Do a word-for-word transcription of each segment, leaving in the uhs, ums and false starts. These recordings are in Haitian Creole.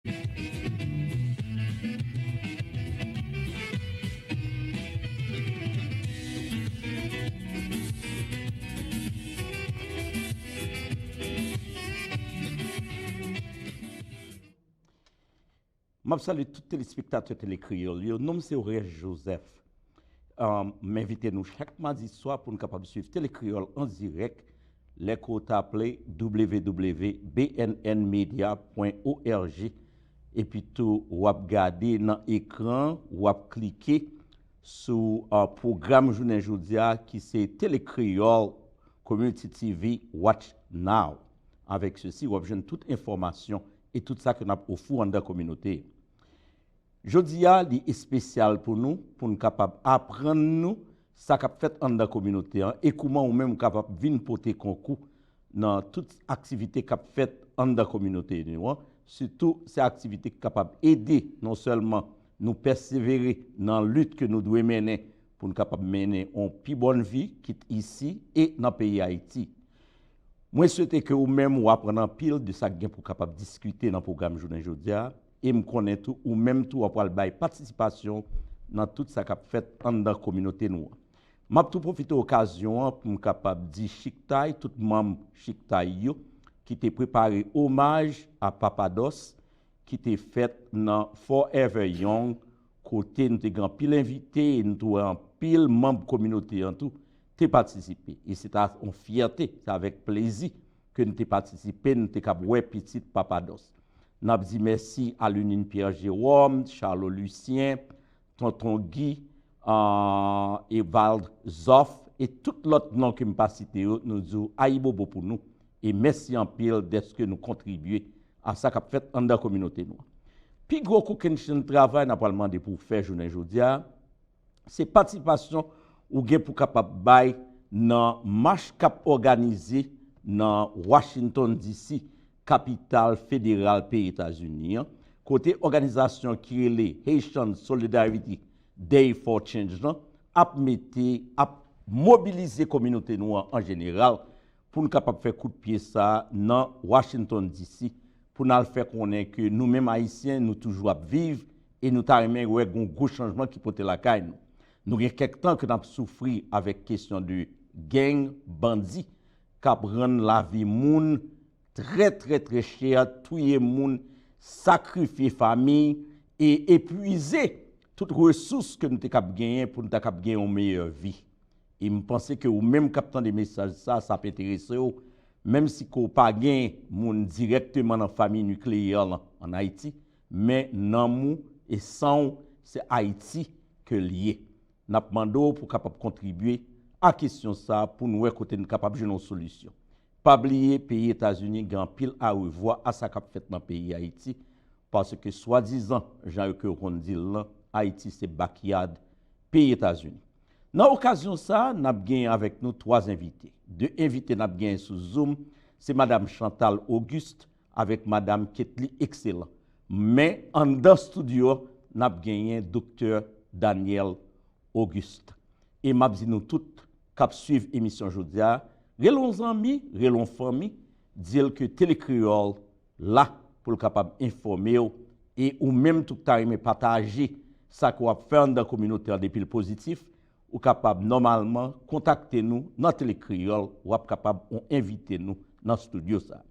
M ap salye tout telespektatè Tele Kreyòl yo. Non m se Oreste Joseph. Um, m envite nou chak madi swa pou n kapab swiv Tele Kreyòl an dirèk lè ke w tape w w w bnnmedia pwen org. Epi tou, w ap gade nan ekran, w ap klike sou uh, pwogram jounen jodi a ki se Tele Kreyòl Community T V Watch Now. Avèk sesi, w ap jwenn tout enfòmasyon e tout sa ke n ap ofri w anndan kominote. Jodi a, li espesyal pou nou, pou n kapab aprann nou sa k ap fèt anndan kominote an e kouman ou menm ou kapab vin pote konkou nan tout aktivite k ap fèt anndan kominote nou an. Sitou, se aktivite ki kapab ede non sèlman nou pèsevere nan lit ke nou dwe mennen pou n kapab mennen yon pi bòn vi, kit isi e nan peyi Ayiti. Mwen swete ke ou menm ou aprann anpil de sa k gen pou kapab diskite nan pwogram jounen jodi a, e m konnen tou ou menm tou w ap pral bay patisipasyon nan tout sa k ap fèt anndan kominote nou an. M ap tou pwofite okazyon an pou m kapab di Chiktay, tout manm Chiktay yo, ki te prepare omaj a Papa Dòs, ki te fèt nan Forever Young, kote nou te gen anpil envite e nou te wè anpil manm kominote an tou te patisipe. E se ta yon fyète, se avèk plezi ke nou te patisipe, nou te kab wè pitit Papa Dòs. N ap di mèsi a Lunine Pierre Jérôme, Charlot Lucien, Tonton Guy, euh, Evald Zoff, e tout lòt non ke m pa site yo, nou di w ayibobo pou nou. E mèsi anpil dèske nou kontribye a sa k ap fèt anndan kominote nou an. Pi gwo kokennchenn travay n ap pral mande pou w fè jounen jodi a, se patisipasyon ou gen pou kapab bay nan mach k ap òganize nan Washington D C, kapital federal peyi Etazini an, kote òganizasyon ki rele Haitian Solidarity Day for Change lan ap mete, ap mobilize kominote nou an an jeneral pou n kapab fè kout pye sa a nan Washington D C, pou n al fè konnen ke nou menm Ayisyen, nou toujou ap viv e nou ta renmen wè gon gwo chanjman ki pote lakay nou. Nou gen kèk tan ke n ap soufri avèk kesyon de gang, bandi, k ap rann lavi moun trè, trè, trè chè, touye moun, sakrifye fanmi e epwize tout resous ke nou te kab genyen pou nou ta kab gen yon meyè vi. E m panse ke ou menm k ap tande mesaj sa, sa ap enterese w, menm si ke w pa gen moun dirèkteman nan fanmi nikleyè lan ann Ayiti, men nanm ou e san w, se Ayiti ke l ye. N ap mande w pou w kapab kontribye a kesyon sa a pou n wè kote n kapab jwenn yon solisyon. Pa bliye, peyi Etazini gen anpil arevwa a sa k ap fèt nan peyi Ayiti, paske swadizan, jan yo ke yo konn di l lan, Ayiti se backyard peyi Etazini. Nan okazyon sa a, n ap genyen avèk nou twa envite. De envite n ap genyen sou Zoom, se Madam Chantal Auguste avèk Madam Ketly Excellent. Men anndan estidyo, n ap genyen Doktè Daniel Auguste. E m ap di nou tout k ap swiv emisyon jodi a, rele yon zanmi, rele yon fanmi, di l ke Tele Kreyòl la pou l kapab enfòme w, e ou menm tou k ta renmen pataje sa ke w ap fè anndan kominote an depi l pozitif, ou kapab nòmalman kontakte nou nan Tele Kreyòl, w ap kapab ou envite nou nan estidyo sa a.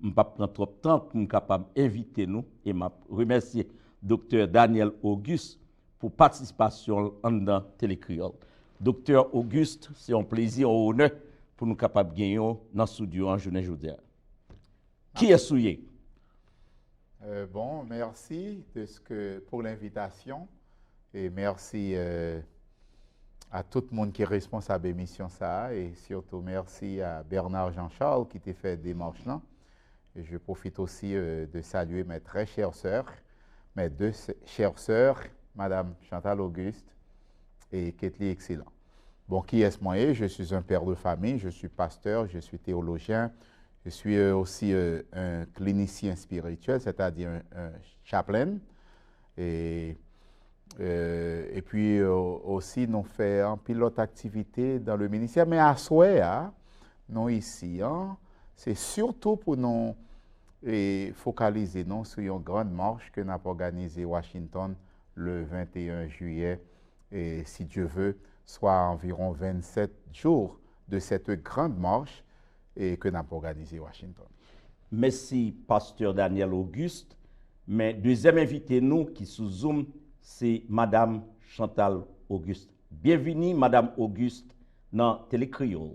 M p ap pran twòp tan pou m kapab envite nou, e m ap remèsye Doktè Daniel Auguste pou patisipasyon l anndan Tele Kreyòl. Doktè Auguste, se yon plezi, yon onè pou nou kapab genyen w nan estidyo an jounen jodi a. Kiyès ou ye? Euh, bon, merci de ce que, pour l'invitation et merci euh, à tout le monde qui est responsable de l'émission ça et surtout merci à Bernard Jean-Charles qui t'a fait démarche là. Et je profite aussi euh, de saluer mes très chères sœurs, mes deux chères sœurs, Madame Chantal Auguste et Ketly Excellent. Bon, qui est-ce moi? Je suis un père de famille, je suis pasteur, je suis théologien, je suis euh, aussi euh, un clinicien spirituel, c'est-à-dire un, un chaplain. Et, euh, et puis euh, aussi, nous faisons un pilote activité dans le ministère. Mais à soi, hein, nous ici, hein, c'est surtout pour nous e fokalize nou sou yon grand march ke n ap òganize Washington le vingt et un juillet, et si Dieu veut, soit à environ vingt-sept jours de cette grande marche, e ke n ap òganize Washington. Mèsi, Pastè Daniel Auguste. Men dezyèm envite nou ki sou Zoom, se Madam Chantal Auguste. Byenvini, Madam Auguste, nan Tele Kreyòl.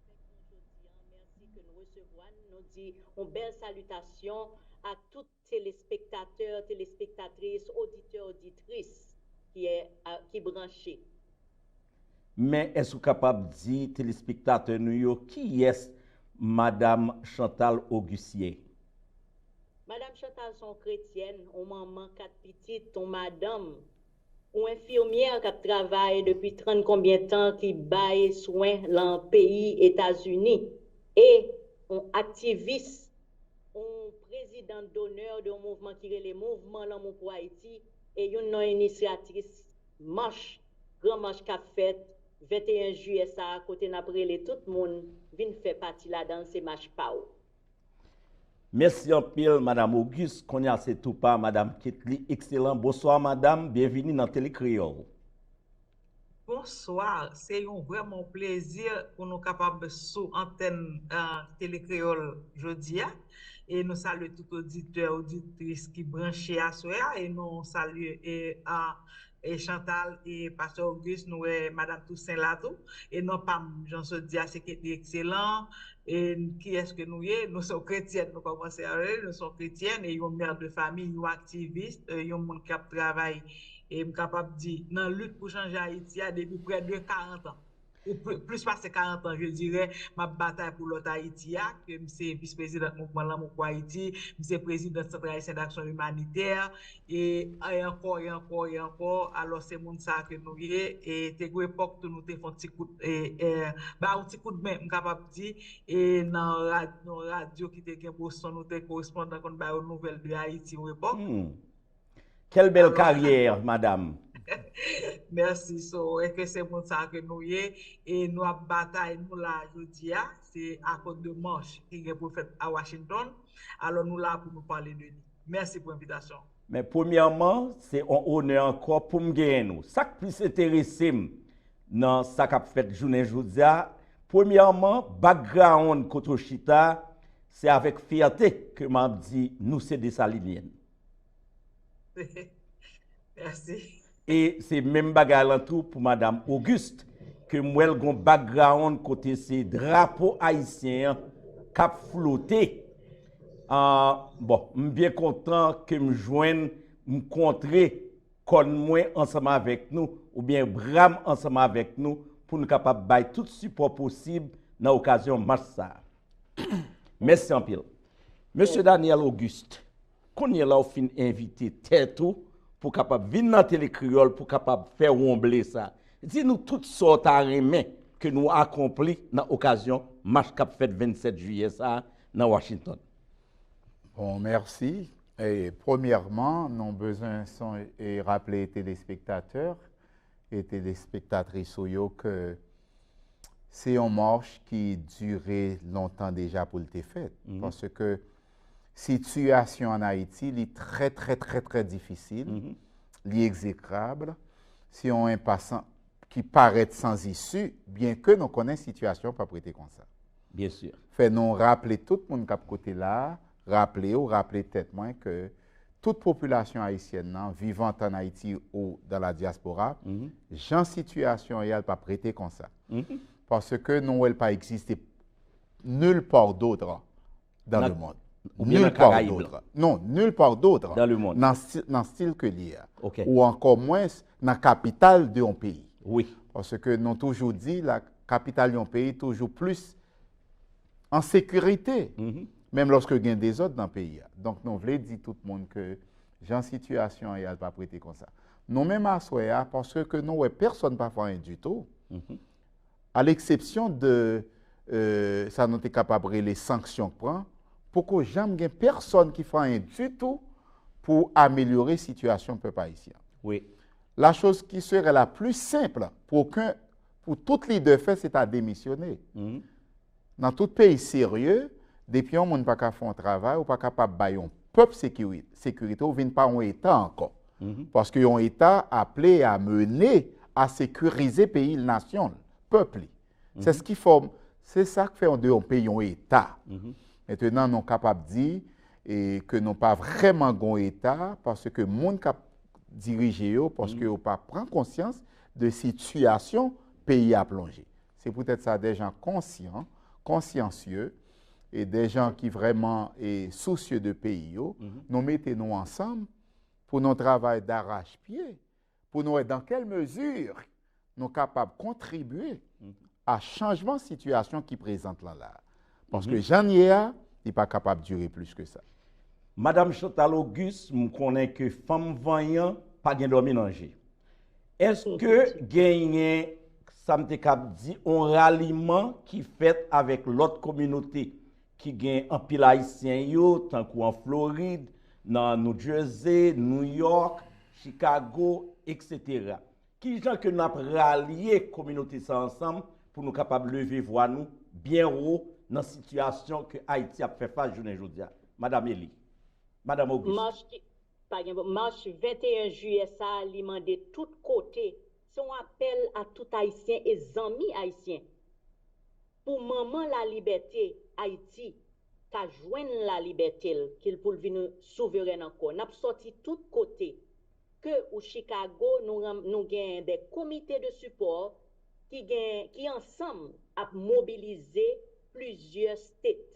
Avèk nou jodi a, mèsi ke nou resevwa n, nou di yon bèl salitasyon a tout telespektatè, telespektatris, oditè, oditris ki, e, a, ki branche. Men èske w kapab di telespektatè nou yo kiyès Madam Chantal Auguste ye? Madam Chantal se yon kretyèn, yon manman kat pitit, yon madanm, yon enfimyè k ap travay depi trant konbyen tan ki bay swen lan peyi Etazini e yon aktivis, yon prezidan donè de yon mouvman ki rele Mouvman Lanmou pou Ayiti e youn nan inisyatris mach, gran mach k ap fèt venteyen jiyè sa a kote n ap rele tout moun vin fè pati ladan l, se mach pa w. Mèsi anpil, Madam Auguste. Kounye a se tou pa Madam Ketly Excellent. Bonswa, Madam. Byenvini nan Tele Kreyòl. Bonswa. Se yon vrèman yon plezi pou nou kapab sou antèn uh, Tele Kreyòl jodi a. E nou salye tout oditè, oditris ki branche aswè a. E nou salye e, uh, e Chantal e Pastè Auguste, nou wè Madam Toussaint la tou. E non pa m, jan sot di a, se Ketly Excellent. E kiyès ke nou ye? Nou se yon kretyèn, nou kòmanse avè l, nou se yon kretyèn e yon mè de fami, yon aktivis, e yon moun k ap travay, e m kapab di, nan lit pou chanje Ayiti a depi prè de karant an. Ou pli- plis pase karant an, je dirais, m ap batay pou lòt Ayiti a, ke m se vis prezidant Mouvman Lanmou pou Ayiti, m se prezidant Sant Ayisyen Daksyon Imanitè, e, e ankò, e ankò, e ankò. Alò, se moun sa ke nou ye, e te gen epòk tou nou te fè yon ti kout, e, e, ba yon ti kout men, m kapab di, e nan rad- nan radyo ki te gen Boston, nou te korespondan konn ba yo nouvèl de Ayiti yon epòk. Hmm. Quelle belle carrière, madame. Mèsi. So, e ke se moun sa ke nou ye, e nou ap batay, nou la jodi a, se akoz de mach ki gen pou fèt a Washington. Alò, nou la pou nou pale de li. Mèsi pou envitasyon. Men premyèman, se yon onè ankò pou m genyen nou. Sa k plis enterese m nan sa k ap fèt jounen jodi a, premyèman, background kote w chita, se avèk fyète ke m ap di nou se Desalinyèn. Mèsi. E se menm bagay lan tou pou Madam Auguste, ke m wè l gon background kote se drapo ayisyen an k ap flote. Ah, bon, m byen kontan ke m jwenn, m kontre kòn mwen ansanm avèk nou, oubyen bra m ansanm avèk nou, pou n kapab bay tout sipò posib nan okazyon mach sa a. Mèsi anpil. Mesye Daniel Auguste, kounye la w fin envite tèt ou pou kapab vin nan Tele Kreyòl pou kapab fè wonble sa. Di nou tout sa w ta renmen ke nou akonpli nan okazyon mach k ap fèt vennsèt jiyè sa a nan Washington. Bon, mèsi. E, premyèman, nou bezwen son, e, raple telespektatè e telespektatris ou yo ke se yon mach ki dire lontan deja pou l te fèt. Paske sitiyasyon ann Ayiti, li trè, trè, trè, trè difisil. Li egzekrab. Se yon enpas ki parèt san isi, byenke nou konnen sitiyasyon p ap rete konsa. Byen si. Fè nou raple tout moun k ap koute la, raple w, raple tèt mwen ke tout popilasyon ayisyèn nan, vivant ann Ayiti ou dans la diaspora, jan sitiyasyon an ye a, l p ap rete konsa. Paske nou wè l pa egziste nulle part d'autre dans le monde. Oubyen nan Karayib la. Non, nulle part d'autre. Dans le monde. Nan sti- nan stil ke li ye a. Ok. Ou ankò mwens nan kapital de yon peyi. Wi. Paske nou toujou di la kapital yon peyi toujou plis an sekirite, menm lòske gen dezòd nan peyi a. Donk nou vle di tout moun ke jan sitiyasyon an ye a, l p ap rete konsa. Nou menm aswè a, paske ke nou wè pèsonn pa fè anyen ditou, à l'exception de euh, sa nou te kapab rele sanksyon k pran, poko janm gen pèsonn ki fè anyen ditou pou amelyore sitiyasyon pèp ayisyen. Wi. La chose qui serait la plus simple pour aucun pou tout lidè fè, se ta demisyone. Nan tout peyi serye, depi yon moun pa ka fè yon travay, ou pa kapab bay yon pèp sekiri-, sekirite, ou vin pa yon eta ankò. Paske yon eta aple a mennen a sekirize peyi l, nasyon l, pèp li. Se s ki fòm, se sa k fè yon de yon peyi yon eta. Mentenan, nou kapab di e ke nou pa vrèman gon eta, paske moun k ap dirije yo, paske yo pa pran konsyans de sitiyasyon peyi a plonje. Se poutèt sa, de jan konsyan, konsyansye, e de jan ki vrèman e sousye de peyi yo, nou mete nou ansanm pou nou travay darachpye, pou nou wè dans quelle mesure nou kapab kontribye a chanjman sitiyasyon ki prezant lan la. Paske jan n ye a, li pa kapab dire plis ke sa. Madanm Chantal Auguste, m konnen ke fanm vanyan pa gen dòmi nan je. Èske genyen, sa m te kab di, yon raliman ki fèt avèk lòt kominote ki gen anpil Ayisyen yo, tankou an Florid, nan New Jersey, New York, Chicago, etsetera? Kijan ke n ap ralye kominote sa ansanm pou nou kapab leve vwa nou byen wo nan sitiyasyon ke Ayiti ap fè fas jounen jodi a? Madanm Elie, Madanm Auguste. Mach ki, pa gen, mach venteyen jiyè sa a, li mande tout kote. Se yon apèl a tout Ayisyen e zanmi Ayisyen. Pou manman lalibète, Ayiti, ka jwenn lalibète l, ke l pou l vin souverèn ankò. N ap sòti tout kote. Ke ou Chicago, nou, nou gen de komite de sipò ki, gen, ki ansanm ap mobilize plizyè state.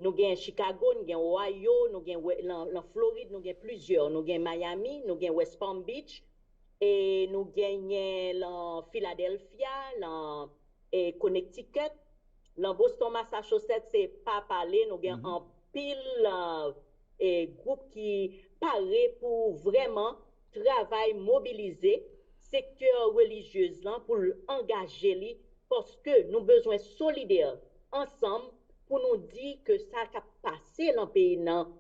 Nou gen Chicago, nou gen Ohio, nou gen lan, lan Florid, nou gen plizyè. Nou gen Miami, nou gen West Palm Beach, e nou genyen lan Philadelphia, lan e Connecticut, lan Boston, Massachusetts, se pa pale, nou gen anpil e gwoup ki pare pou vrèman travay mobilize sektè relijyez lan pou l angaje li, paske nou bezwen solidè ansanm pou nou di ke sa k ap pase lan peyi nan,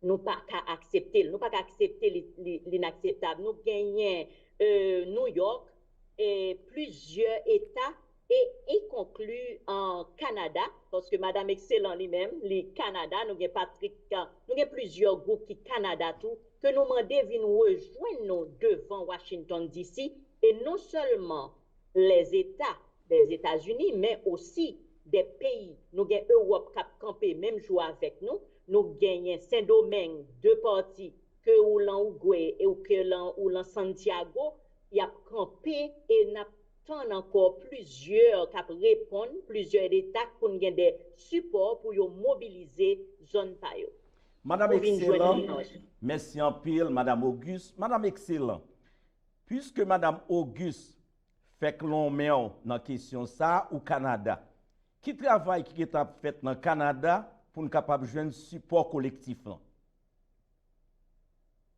nou pa ka aksepte l. Nou pa ka aksepte li, li, li inakseptab. Nou genyen e New York, e plizyè eta, e inkli an Kanada, paske Madanm Excellent li menm, li Kanada, nou gen Patrick, nou gen plizyè gwoup ki Kanada tou, ke nou mande vin rejwenn nou devan Washington D C, e non sèlman lèzeta, Lèzetazini, men osi de peyi. Nou gen Ewòp k ap kanpe menm jou avèk nou. Nou genyen Sendomeng, de pati, ke ou lan Ougwe e ou ke lan, ou lan Santiago, y ap kanpe e n ap tann ankò plizyè k ap reponn, plizyè eta pou n gen de sipò pou yo mobilize zòn pa yo. Madanm Excellent, mèsi anpil, Madanm Auguste. Madanm Excellent, piske Madanm Auguste fèk lonmen w nan kesyon sa a, ou Kanada. Ki travay ki gentan ap fèt nan Kanada pou n kapab jwenn sipò kolektif lan?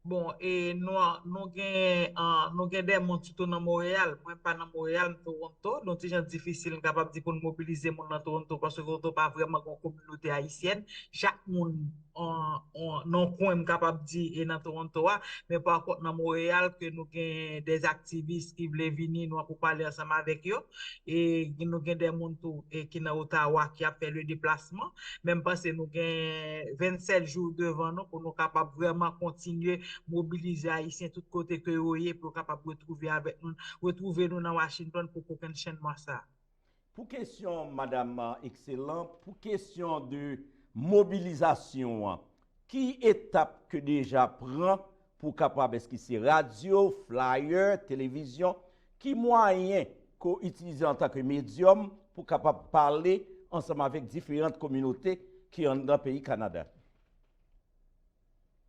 Bon, e nou, nou gen, ah, nou gen de moun sitou nan Monreyal. Mwen pa nan Monreyal, m Toronto. Donk, ti jan difisil, m kapab di, pou n mobilize moun nan Toronto, paske Toronto pa vrèman gen yon kominote ayisyèn. Chak moun, ah, nan yon kwen, m kapab di, e nan Toronto a. Men pa kont, nan Monreyal, ke nou gen de aktivis ki vle vini, nou an pou pale ansanm avèk yo. E nou gen de moun tou e ki nan Ottawa ki ap fè le deplasman. Men m panse nou gen vennsèt jou devan nou pou nou kapab vrèman kontinye mobilize Ayisyen tout kote ke yo ye pou yo kapab retwouve avèk nou, retwouve nou nan Washington pou kokenn chenjman sa a. Pou kesyon, Madanm Excellent, pou kesyon de mobilizasyon an, ki etap ke deja pran pou kapab, èske se radyo, flyer, televizyon, ki mwayen ke w itilize antanke medyòm pou kapab pale ansanm avèk diferan kominote ki anndan peyi Kanada?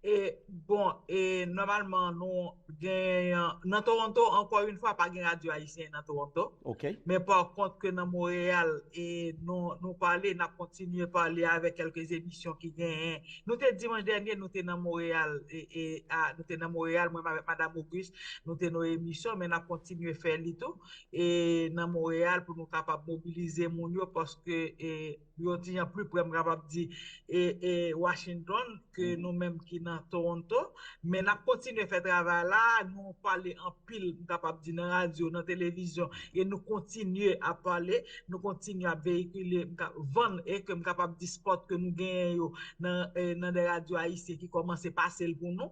E, bon, e, nòmalman, nou gen, nan Toronto, ankò yon fwa, pa gen radyo ayisyen nan Toronto. Ok. Men pa kont ke nan Monreyal, e, nou, nou pale, n ap kontinye pale avèk kèlke emisyon ki genyen. Nou te dimanch dènye, nou te nan Monreyal, e, e, a, nou te nan Monreyal, mwen avèk Madanm Auguste, nou te nan emisyon, men n ap kontinye fè li tou, e, nan Monreyal pou nou kapab mobilize moun yo, paske, e, yon ti jan pli pre, m kapab di, e, e, Washington, ke nou menm ki nan nan Toronto, men n ap kontinye fè travay la, nou pale anpil, m kapab di, nan radyo, nan televizyon, e nou kontinye ap pale, nou kontinye ap veyikile, m ka, vann, e ke m kapab di spòt ke nou genyen yo nan, eh, nan de radyo ayisyen ki kòmanse pase l pou nou.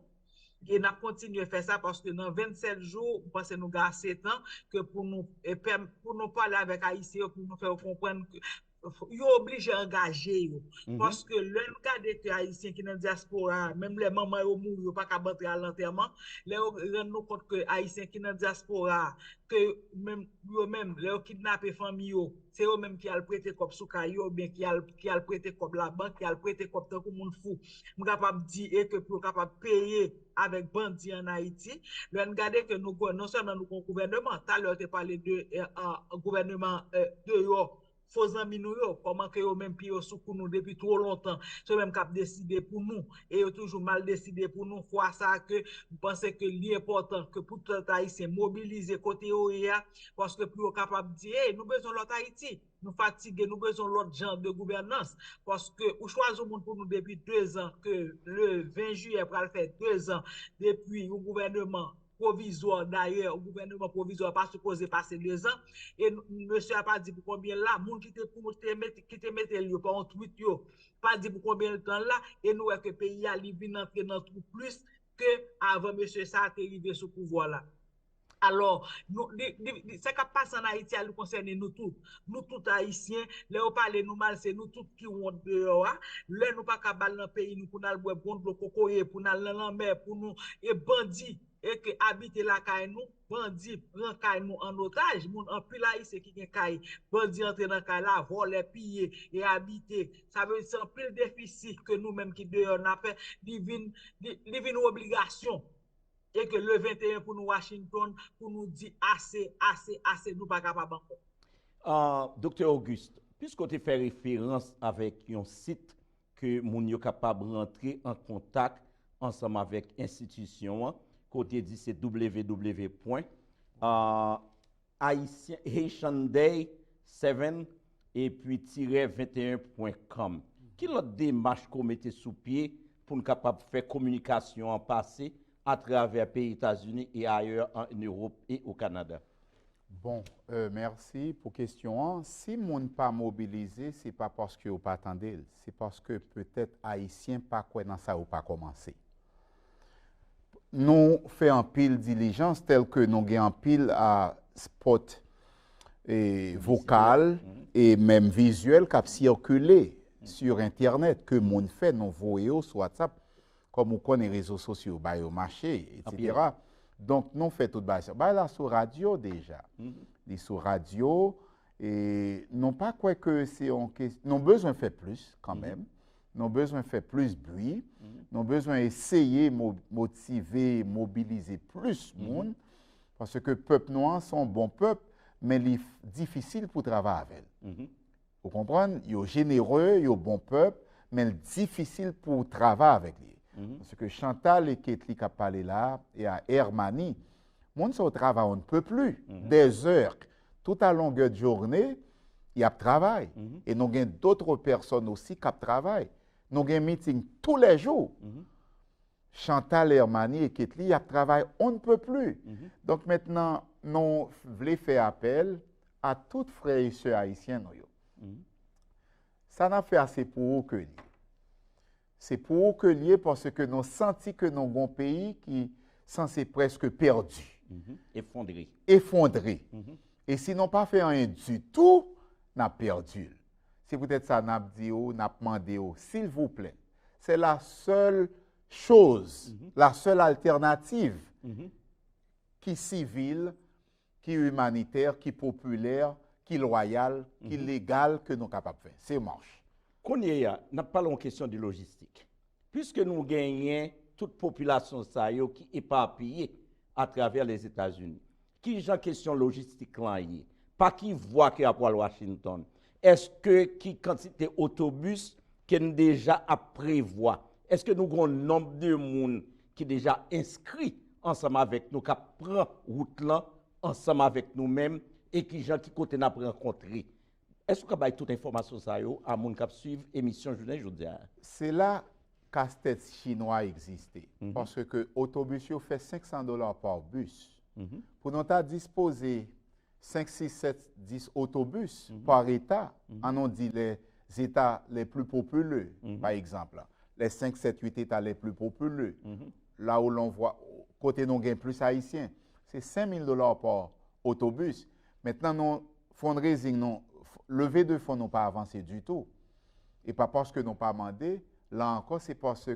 E n ap kontinye fè sa paske nan vennsèt jou, m panse nou gen ase tan ke pou nou, e, pèm-, pou nou pale avèk Ayisyen yo, pou nou fè yo konprann ke yo oblije angaje yo. Paske lè n gade ke Ayisyen ki nan dyaspora, menm lè manman yo mouri, yo pa kab antre al antèman, lè yo rann nou kont ke Ayisyen ki nan dyaspora, ke menm, yo menm, lè yo kidnape fanmi yo, se yo menm ki al prete kòb sou kay yo, oubyen ki al, ki al prete kòb labank, ki al prete kòb tankou moun fou. M kapab di e ke pou yo kapab peye avèk bandi ann Ayiti. Lè n gade ke nou, non sèlman nou gen yon gouvèneman, talè yo te pale de, eh, ah, gouvèneman, eh, deyò, fo zanmi nou yo, kòman ke yo menm pye yo sou kou nou depi twò lontan, se yo menm k ap deside pou nou, e yo toujou mal deside pou nou, fwa sa a ke m panse ke li enpòtan ke pou tout Ayisyen mobilize kote yo ye a, paske pou yo kapab di, hey, nou bezwen lòt Ayiti, nou fatige, nou bezwen lòt jan de gouvènans, paske ou chwazi yon moun pou nou depi de zan, ke le ven jiyè pral fè de zan depi yon gouvèneman pwovizwa, dayè, yon gouvèneman pwovizwa pa sipoze pase de zan, e n-, mesye a pa di pou konbyen l la, moun ki te, pou te mete, ki te mete l yo pa yon twit yo, pa di pou konbyen tan l la, e nou wè ke peyi a li vin antre nan twou plis ke avan mesye sa a te rive sou pouvwa la. Alò, nou, li, li, li, sa k ap pase ann Ayiti a, li konsène nou tout. Nou tout Ayisyen, lè yo pale nou mal, se nou tout ki wont deyò a. Lè nou pa ka al nan peyi nou pou n al bwè bon dlo kokoye, pou n al nan lanmè, pou nou, e bandi, e ke abite lakay nou, bandi pran kay nou an otaj, moun anpil Ayisyen ki gen kay, bandi antre nan kay la, vòlè, piye, e abite. Sa vle di se anpil defisi ke nou menm ki deyò n ap fè, li vin, li, li vin yon obligasyon. E ke le venteyen pou nou Washington, pou nou di ase, ase, ase, nou pa kapab ankò. Ah, Doktè Auguste, piske w te fè referans avèk yon sit ke moun yo kapab rantre an kontak ansanm avèk enstitisyon an, ke w te di se www pwen, ah, Haitian, Haitian Day seven epi tirè venteyen pwen com. Ki lòt demach ke w mete sou pye pou n kapab fè kominikasyon an pase atravè peyi Etazini e ayè an Ewòp e o Kanada? Bon, euh, mèsi pou kesyon an. Si moun pa mobilize, se pa paske yo pa tande l, se paske petèt Ayisyen pa kwè nan sa yo pa kòmanse. Nou fè anpil dilijans, tèlke nou gen anpil a spot e vokal e menm vizyèl k ap sikile sur entènèt ke moun fè, nou voye yo sou WhatsApp. Kòm ou konnen rezo sosyo ba yo mache, etsetera. Donk nou fè tout bagay sa. Bagay la sou radyo deja. Li sou radyo, e nou pa kwè ke se yon kes-, nou bezwen fè plis kanmenm. Nou bezwen fè plis bri. Nou bezwen eseye mo-, motive, mobilize plis moun. Paske pèp nou an se yon bon pèp, men li difisil pou travay avè l. Ou konprann? Yo jenere, yo bon pèp, men l difisil pou w travay avèk li. Paske Chantal e Ketly k ap pale la, e a Hermanie, moun sa yo travay on ne peut plus, des heures, tout à longueur de journée, y ap travay. E nou gen d'autres personnes aussi k ap travay. Nou gen meeting tous les jours. Chantal, Hermanie e Ketly ap travay on ne peut plus. Donk mentnan, nou vle fè apèl a tout frè e sè ayisyen nou yo. Sa n ap fè a se pou ou ke l ye. Se pou ou ke l ye paske nou santi ke nou gon peyi ki sanse prèske pèdi. Efondre. Efondre. E si nou pa fè anyen ditou, n ap pèdi l. Se poutèt sa n ap di w, n ap mande w, silvouplè, c'est la seule chose, la seule alternative ki sivil, ki imanitè, ki popilè, ki lwayal, ki legal ke nou kapab fè. Se mach. Kounye a, n ap pale yon kesyon de lojistik. Piske nou genyen tout popilasyon sa yo ki epapiye atravè Lèzetazini, ki jan kesyon lojistik lan ye? Pa ki vwa ke y ap pral Washington? Èske ki kantite otobis ke n deja ap prevwa? Èske nou gen yon nonb de moun ki deja enskri ansanm avèk nou, k ap pran wout lan ansanm avèk nou menm, e ki jan, ki kote n ap rankontre? Èske w ka bay tout enfòmasyon sa yo a moun k ap swiv emisyon jounen jodi a? Se la kastèt chinwa egziste. Paske otobis yo fè senk san dola pa bis. Pou nou ta dispoze senk, sis, sèt, dis otobis pa eta, ann nou di les États les plus populeux, pa egzanp, les senk, sèt, uit États les plus populeux, la où l'on voit, kote nou gen plis Ayisyen, se senk mil dola pa otobis. Mentnan, nou, fundraising, nou, leve de fon, nou pa avanse ditou. E pa paske nou pa mande, la ankò, se paske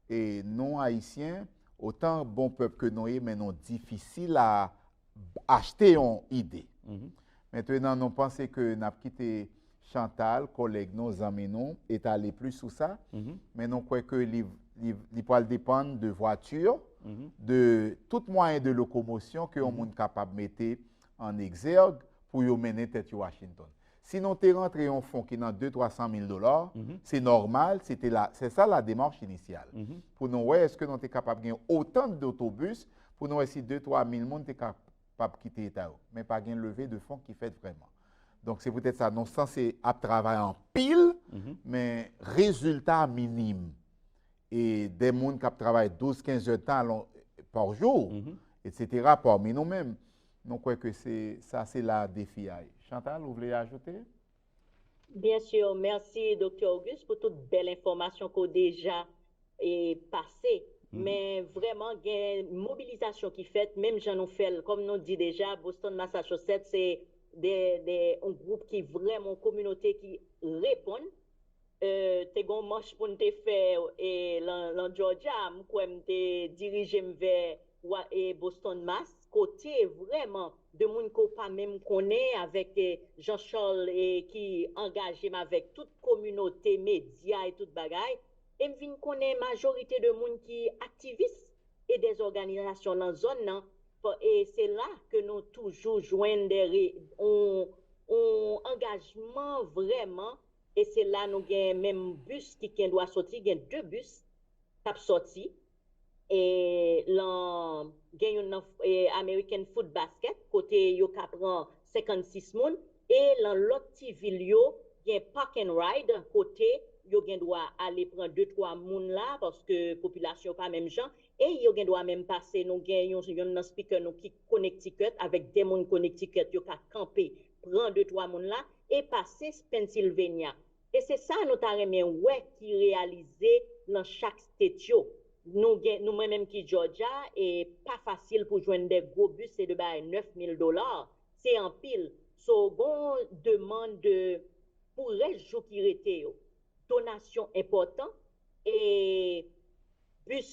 e nou, Ayisyen, otan bon pèp ke nou ye, men nou difisil a achte yon ide. Mentnan, nou panse ke n ap kite Chantal, kòlèg nou, zanmi nou, etale plis sou sa, men nou kwè ke li, li, li pral depann de vwati, de tout mwayen de lokomosyon ke yon moun kapab mete an egzèg pou yo mennen tèt yo Washington. Si nou te rantre yon fon ki nan de, twa san mil dola, se nòmal, se te la, se sa la demach inisyal. Pou nou wè èske nou te kapab gen otan dotobis, pou nou wè si de, twa mil moun te kapab kite eta yo. Men pa gen leve de fon ki fèt vrèman. Donk, se poutèt sa, nou sanse ap travay anpil, men rezilta minim. E de moun k ap travay douz, kenz èdtan pa jou, etsetera, pami nou menm. Nou kwè ke se, sa se la defi a ye. Chantal, ou vle ajoute? Byen si, mèsi Doktè Auguste pou tout bèl enfòmasyon ke w deja e, pase. Men vrèman, gen mobilizasyon ki fèt, menm jan nou fè l, kòm nou di deja, Boston, Massachusetts, se de, de, yon gwoup ki vrèman, yon kominote ki reponn. E, te gen yon mach pou n te fè e, lan, lan Georgia, m kwè m te dirije m vè wa- e, Boston, Mass, kote vrèman de moun ke w pa menm konnen avèk e, Jean Charles e, ki angaje m avèk tout kominote, medya e tout bagay. E m vin konnen majorite de moun ki aktivis e de òganizasyon lan zòn nan, e se la ke nou toujou jwenn de re, on, on angajman vrèman, e se la nou gen menm bis ki gen dwa soti, gen de bis k ap soti, e lan, gen youn nan e, American Food Basket, kote yo ka pran senkannsis moun, e lan lòt ti vil yo, gen Park and Ride, kote yo gen dwa ale pran de, twa moun la, paske popilasyon pa menm jan, e yo gen dwa menm pase, nou gen yon, youn nan speaker nou ki Connecticut, avèk de moun Connecticut, yo ka kanpe, pran de, twa moun la, e pase Pennsylvania. E se sa nou ta renmen wè ki reyalize lan chak state yo. Nou gen, nou mwen menm ki Georgia, e pa fasil pou jwenn de gwo bis, se de bagay nèf mil dola, se anpil. So, gon demann de, pou rès jou ki rete yo. Donasyon enpòtan, e bis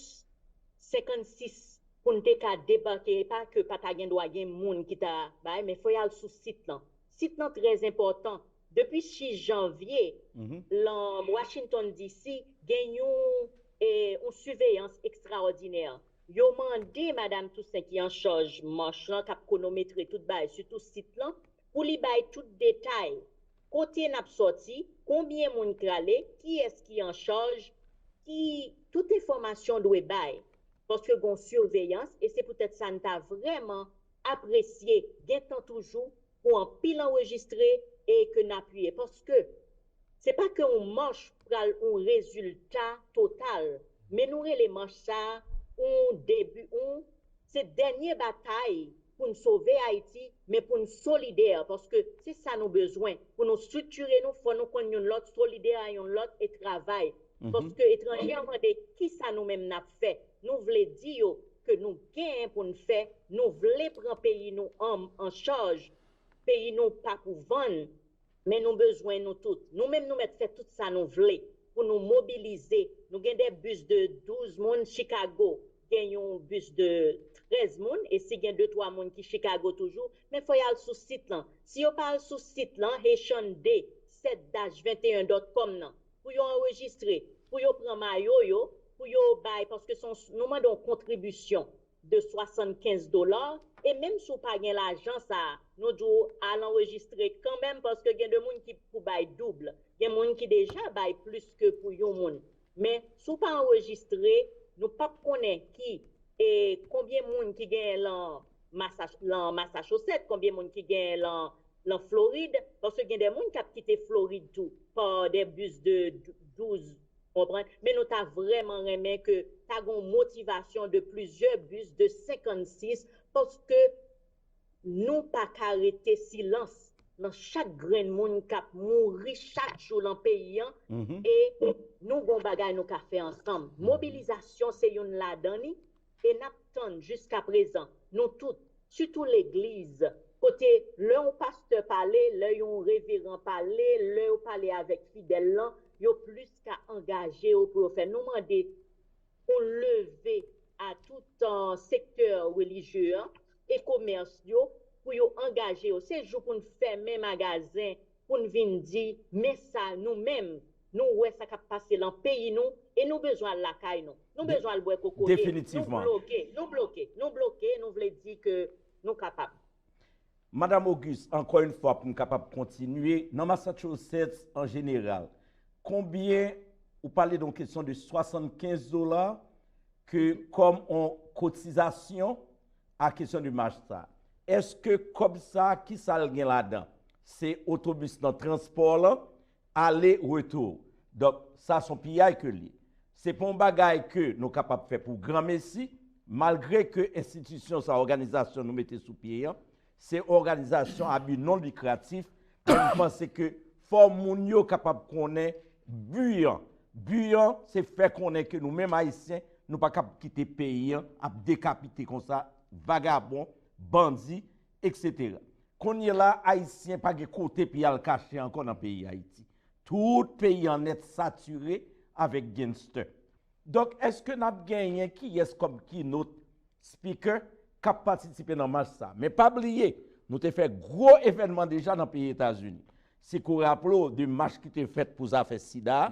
senkannsis pou n te ka debake, e pa ke pa ta gen dwa gen moun ki ta bay, men fò y al sou sit lan. Sit lan trè enpòtan. Depi sis janvye, lan Washington D C, gen yon, e, yon siveyans ekstraòdinè. Yo mande Madanm Toussaint ki an chaj mach lan, k ap kwonometre tout bagay, sitou sit lan, pou li bay tout detay. Kote n ap sòti, konbyen moun k ale, kiyès ki an chaj, ki tout enfòmasyon dwe bay. Paske gon siveyans, e se poutèt sa n ta vrèman apresye gen tan toujou pou anpil anrejistre e ke n apiye. Paske se pa ke yon mach pral yon rezilta total, men nou rele mach sa yon debi, yon, se dènye batay pou n sove Ayiti, men pou n solidè, paske se sa nou bezwen. Pou nou striktire nou, fò nou konn youn lòt, solidè a youn lòt e travay. Paske etranje an mande kisa nou menm n ap fè. Nou vle di yo ke nou genyen pou n fè, nou vle pran peyi nou an, an chaj. Peyi nou pa pou vann, men nou bezwen nou tout. Nou menm nou mèt fè tout sa nou vle pou nou mobilize. Nou gen de bis de douz moun, Chicago gen yon bis de trèz moun, e si gen de twa moun ki Chicago toujou, men fò y al sou sit lan. Si yo pa al sou sit lan, Haitian Day, sèt dash venteyen dot com nan, pou yo anrejistre, pou yo pran mayo yo, pou yo bay, paske se yon, nou mande yon kontribisyon de swasannkenz dola, e menm si w pa gen lajan sa a, nou di w al anrejistre kanmenm, paske gen de moun ki pou bay doub, gen moun ki deja bay plis ke pou yon moun. Men, si w pa anrejistre, nou p ap konnen ki, e, konbyen moun ki genyen lan Masach-, lan Massachusetts, konbyen moun ki genyen lan, lan Florid, paske gen de moun k ap kite Florid tou, pa de bis de douz, Konprann? Men nou ta vrèman renmen ke ta gen yon motivasyon de plizyè bis de senkannsis, paske nou pa ka rete silans nan chak grenn moun k ap mouri chak jou nan peyi an, e nou gon bagay nou ka fè ansanm. Mobilizasyon se youn ladan li, e n ap tann jiska prezan, nou tout, sitou legliz, kote lè yon pastè pale, lè yon reveran pale, lè yo pale avèk fidèl lan, yo plis ka angaje yo pou yo fè. Nou mande yon leve a tout sektè relijye an e komès yo pou yo angaje yo. Se jou pou n fèmen magazen, pou n vin di, men sa, nou menm, nou wè sa k ap pase lan peyi nou, e nou bezwen al lakay nou. Nou bezwen al bwè kokoye. Nou bloke, nou bloke, nou bloke, nou vle di ke nou kapab. Madam Auguste, ankò yon fwa pou m kapab kontinye, nan Massachusetts an jeneral, konbyen, ou pale de yon kesyon de swasannkenz dola ke kòm yon kotizasyon a kesyon de mach sa. Èske kòb sa, ki sa l gen ladan? Se otobis nan transpò lan, ale retou. Donk, sa se yon piyay ke l ye. Se pa yon bagay ke nou kapab fè pou granmesi, malgre ke enstitisyon sa, òganizasyon nou mete sou pye an, se òganizasyon a bi non likratif, men m panse ke fò moun yo kapab konnen bi an. Bi an, se fè konnen ke nou menm Ayisyen, nou pa kab kite peyi an ap dekapite konsa, vagabon, bandi, etsetera. Kounye la, Ayisyen pa gen kote pou y al kache ankò nan peyi Ayiti. Tout peyi an nèt satire avèk gangster. Donk, èske n ap genyen kiyès kòm keynote speaker k ap patisipe nan mach sa? Men pa bliye, nou te fè gwo evènman deja nan peyi Etazini. Si ke w raple w de mach ki te fèt pou zafè sida a,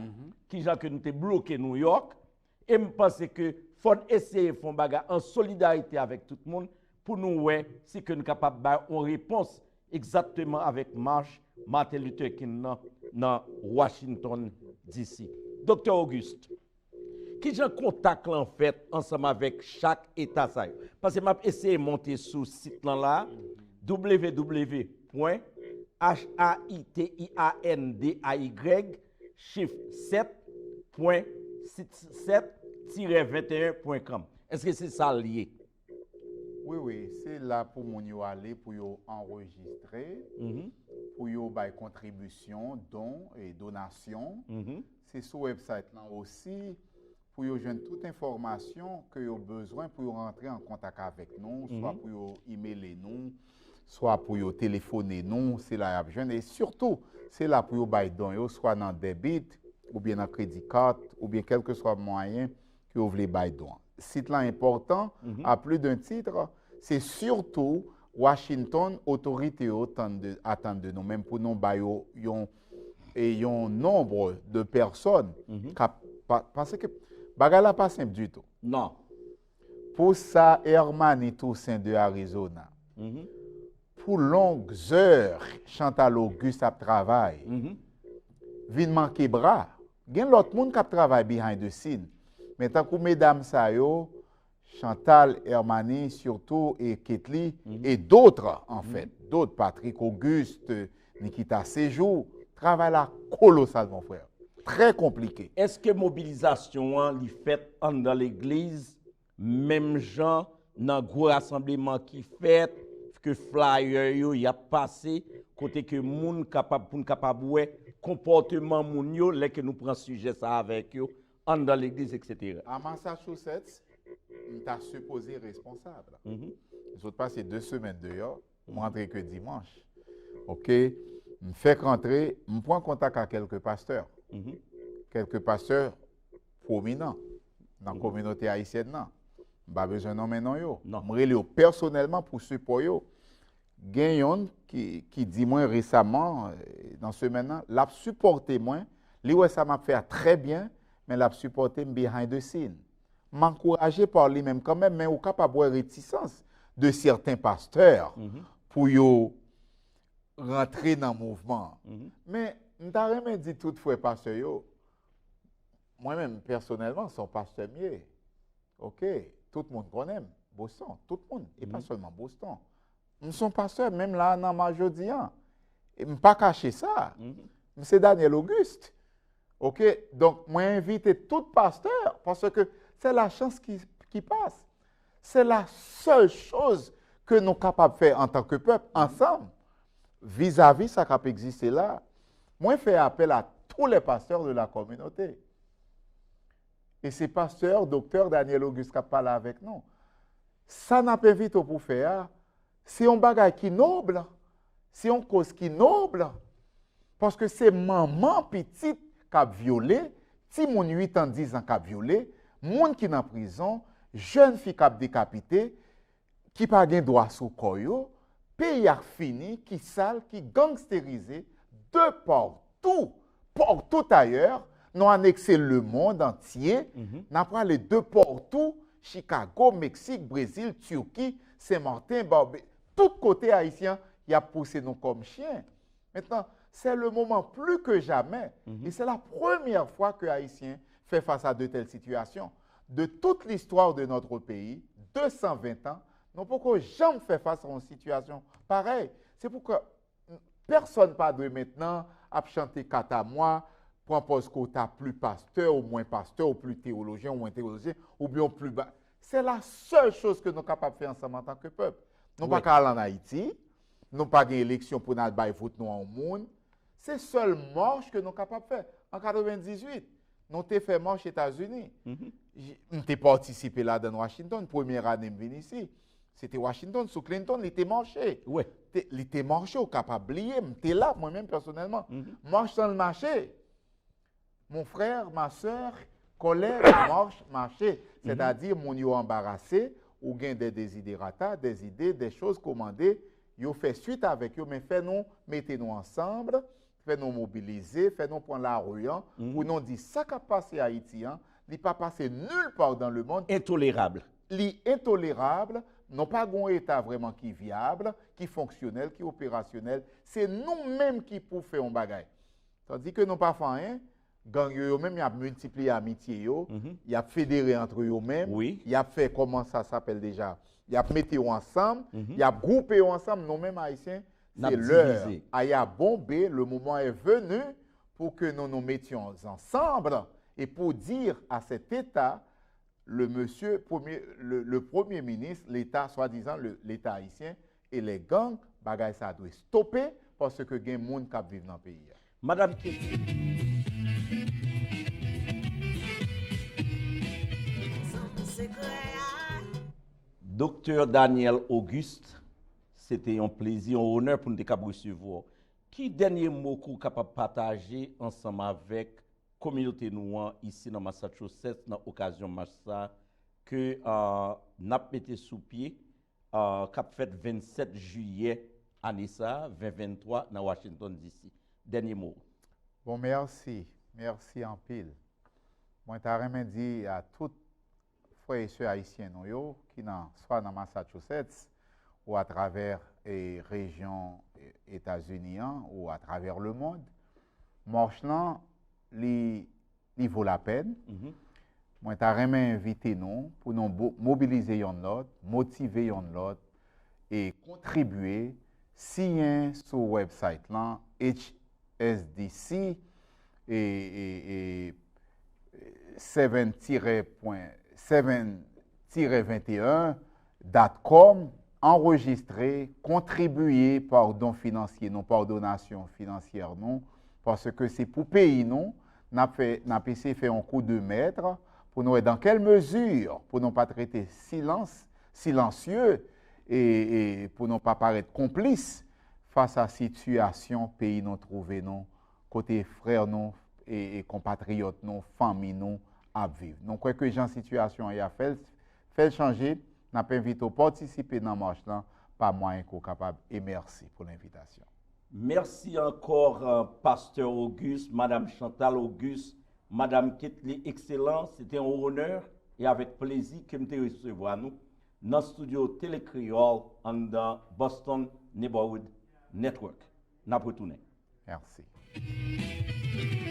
kijan ke nou te bloke Nouyòk, e m panse ke fò n eseye fè yon bagay an solidarite avèk tout moun pou nou wè si ke n kapab bay yon repons egzakteman avèk mach Martin Luther King nan, nan Washington D C. Doktè Auguste, kijan kontak lan fèt ansanm avèk chak eta sa yo? Paske m ap eseye monte sou sit lan la, w w w pwen h a i t i a n d a y chif sèt pwen sèt tirè venteyen pwen com. Èske se sa l ye? Wi, wi, se la pou moun yo ale pou yo anrejistre, pou yo bay kontribisyon, don e donasyon. Se sou website lan osi pou yo jwenn tout enfòmasyon ke yo bezwen pou yo rantre an kontak avèk nou, swa pou yo imele nou, swa pou yo telefone nou, se la y ap jwenn. E sitou, se la pou yo bay don yo, swa nan debit, oubyen nan kredi kat, oubyen kèlkeswa mwayen ke yo vle bay don an. Sit lan enpòtan, à plus d'un titre, se sitou Washington, otorite yo tann de, atann de nou menm pou nou ba yo yon, e yon nonb de pèsòn k ap, pa, paske bagay la pa senp ditou. Non. Pou sa Hermany Toussaint de Arizona, pou long zè Chantal Auguste ap travay, vin manke bra. Gen lòt moun k ap travay behind the scene. Men tankou medam sa yo, Chantal, Hermany, sitou, e Ketly, e dòt, an fèt, dòt, Patrick Auguste, Nikita Séjour, travay la kolosal, mon frè. Trè konplike. Èske mobilizasyon an li fèt anndan legliz, menm jan nan gwo rasanbleman ki fèt, ke flyer yo y ap pase, kote ke moun kapab, pou n kapab wè konpòteman moun yo lè ke nou pran sijè sa avèk yo anndan legliz, etsetera? A Massachusetts, m ta sipoze responsab. Zòt pase de semèn deyò, m rantre ke dimanch. Oke? M fèk rantre, m pran kontak a kèlke pastè. Kèlke pastè pwominan nan kominote ayisyèn nan. M pa bezwen nonmen non yo. M rele yo pèsonèlman pou sipò yo. Gen yonn ki, ki di mwen resaman, eh, nan semèn nan, l ap sipòte mwen, li wè sa m ap fè a trè byen, men l ap sipòte m behind the scene. M ankouraje pa li menm kanmenm, men ou kapab wè retisans de sèten pastè pou yo rantre nan mouvman an. Men, m ta renmen di tout frè pastè yo, mwen menm, pèsonèlman, se yon pastè m ye. Oke, tout moun konnen m, Boston, tout moun, e pa sèlman Boston. M se yon pastè, menm la nan ma jodi an. E m pa kache sa. M se Daniel Auguste. Ok? Donk, mwen envite tout pastè, paske c'est la chance qui, qui passe. C'est la seule chose que nou kapab fè antanke pèp, ansanm, vizavi sa k ap egziste la. Mwen fè apèl à tous les pasteurs de la communauté. E se pastè, doktè Daniel Auguste k ap pale avèk nou. Sa n ap envite w pou fè a, se yon bagay ki nòb, se yon koz ki nòb, paske se manman pitit k ap vyole, timoun uit an, diz an k ap vyole, moun ki nan prizon, jèn fi k ap dekapite, ki pa gen dwa sou kò yo, peyi a k fini, ki sal, ki gangsterize, de partou, partout ailleurs, nou anekse lemonn antye, n a prale de partou, Chicago, Meksik, Brezil, Turki, Sen Maten, Barbe, tout kote Ayisyen y ap pouse nou kòm chyen. Maintenant, c'est le moment plus que jamais, et c'est la première fois que Ayisyen fè fas a de tèl sitiyasyon. De toute l'histoire de notre pays, deux cent vingt ans, nou poko janm fè fas a yon sitiyasyon parèy. Se poukwa pèsonn pa dwe mentnan ap chante katamwa, pran pòz ke w ta pli pastè, ou mwen pastè, ou pli teyolojyen, ou mwen teyolojyen, oubyen ou pli ba. Se la sèl choz ke nou kapab fè ansanm antanke pèp. Nou pa ka al ann Ayiti, nou pa gen eleksyon pou n al bay vot nou a yon moun. Se sèl mach ke nou kapab fè. An katrevendizuit, nou te fè mach Etazini. J-, m te patisipe ladan l Washington, premyè ane m vin isi. Se te Washington, sou Clinton, li te mache. Te, li te mache, ou kapab bliye, m te la, mwen menm pèsonèlman. Mach lan l mache. Mon frère, ma sœur, collègue, mach mache. Sètadi, moun yo anbarase, ou gen de deziderata, de zide, de choz ke w mande, yo fè swit avèk yo, men fè nou mete nou ansanm, fè nou mobilize, fè nou pran lari an, pou nou di sa k ap pase Ayiti an, li pa pase nulle part dans le monde. Entolerab. Li entolerab, nou pa gen yon Eta vrèman ki vyab, ki fonksyonèl, ki operasyonèl. Se nou menm ki pou fè yon bagay. Tandi ke nou pa fè anyen, gang yo, yo menm, y ap miltipliye amitye yo, y ap federe antre yo menm, y ap fè, comment ça s'appelle déjà, y ap mete yo ansanm, y ap gwoupe yo ansanm, nou menm Ayisyen, c'est l'heure à y abonbe, le moment est venu pour que nous nous mettions ensemble et pour dire à cet État, le monsieur, premier, le, le premier ministre, l'État, swadizan, le, l'État haïtien, e les gangs, bagay sa dwe stope, paske gen moun k ap viv nan peyi a. Madanm Ketty. Doktè Daniel Auguste, se te yon plezi, yon onè pou n te kab resevwa w. Ki dènye mo ke w kapab pataje ansanm avèk kominote nou an isi nan Massachusetts nan okazyon mach sa ke, ah, n ap mete sou pye, ah, k ap fèt vennsèt jiyè ane sa a, ven venntwa, nan Washington D C? Dènye mo. Bon, mèsi. Mèsi anpil. Mwen ta renmen di a tout frè e sè ayisyen nou yo ki nan, swa nan Massachusetts ou atravè, e, rejyon, e, Etazini an ou atravè lemonn, mach lan, li, li vo lapèn. Mwen ta renmen envite nou pou nou bo-, mobilize yonn lòt, motive yonn lòt e kontribye, siyen sou website lan, H S D C, e, e, e, seven tire pwen, seven tire venteyen dot com, anrejistre, kontribye pa don finansye nou, pa donasyon finansyè nou, paske se pou peyi nou, n ap fè, n ap eseye fè yon kou de mèt pou nou wè dans quelle mesure pou nou pa t rete silans, silansye, e, e pou nou pa parèt konplis fas a sitiyasyon peyi nou twouve nou, kote frè nou e, e konpatriyòt nou, fanmi nou ap viv. Nou kwè ke jan sitiyasyon an ye a fè l, fè l chanje, n ap envite w patisipe nan mach lan pa mwayen ke w kapab. E mèsi pou lenvitasyon. Mèsi ankò, euh, Pastè Auguste, Madam Chantal Auguste, Madam Ketly Excellent, se te yon onè e avèk plezi ke m te resevwa nou nan estidyo Tele Kreyòl anndan Boston Neighborhood Network. N ap retounen. Mèsi.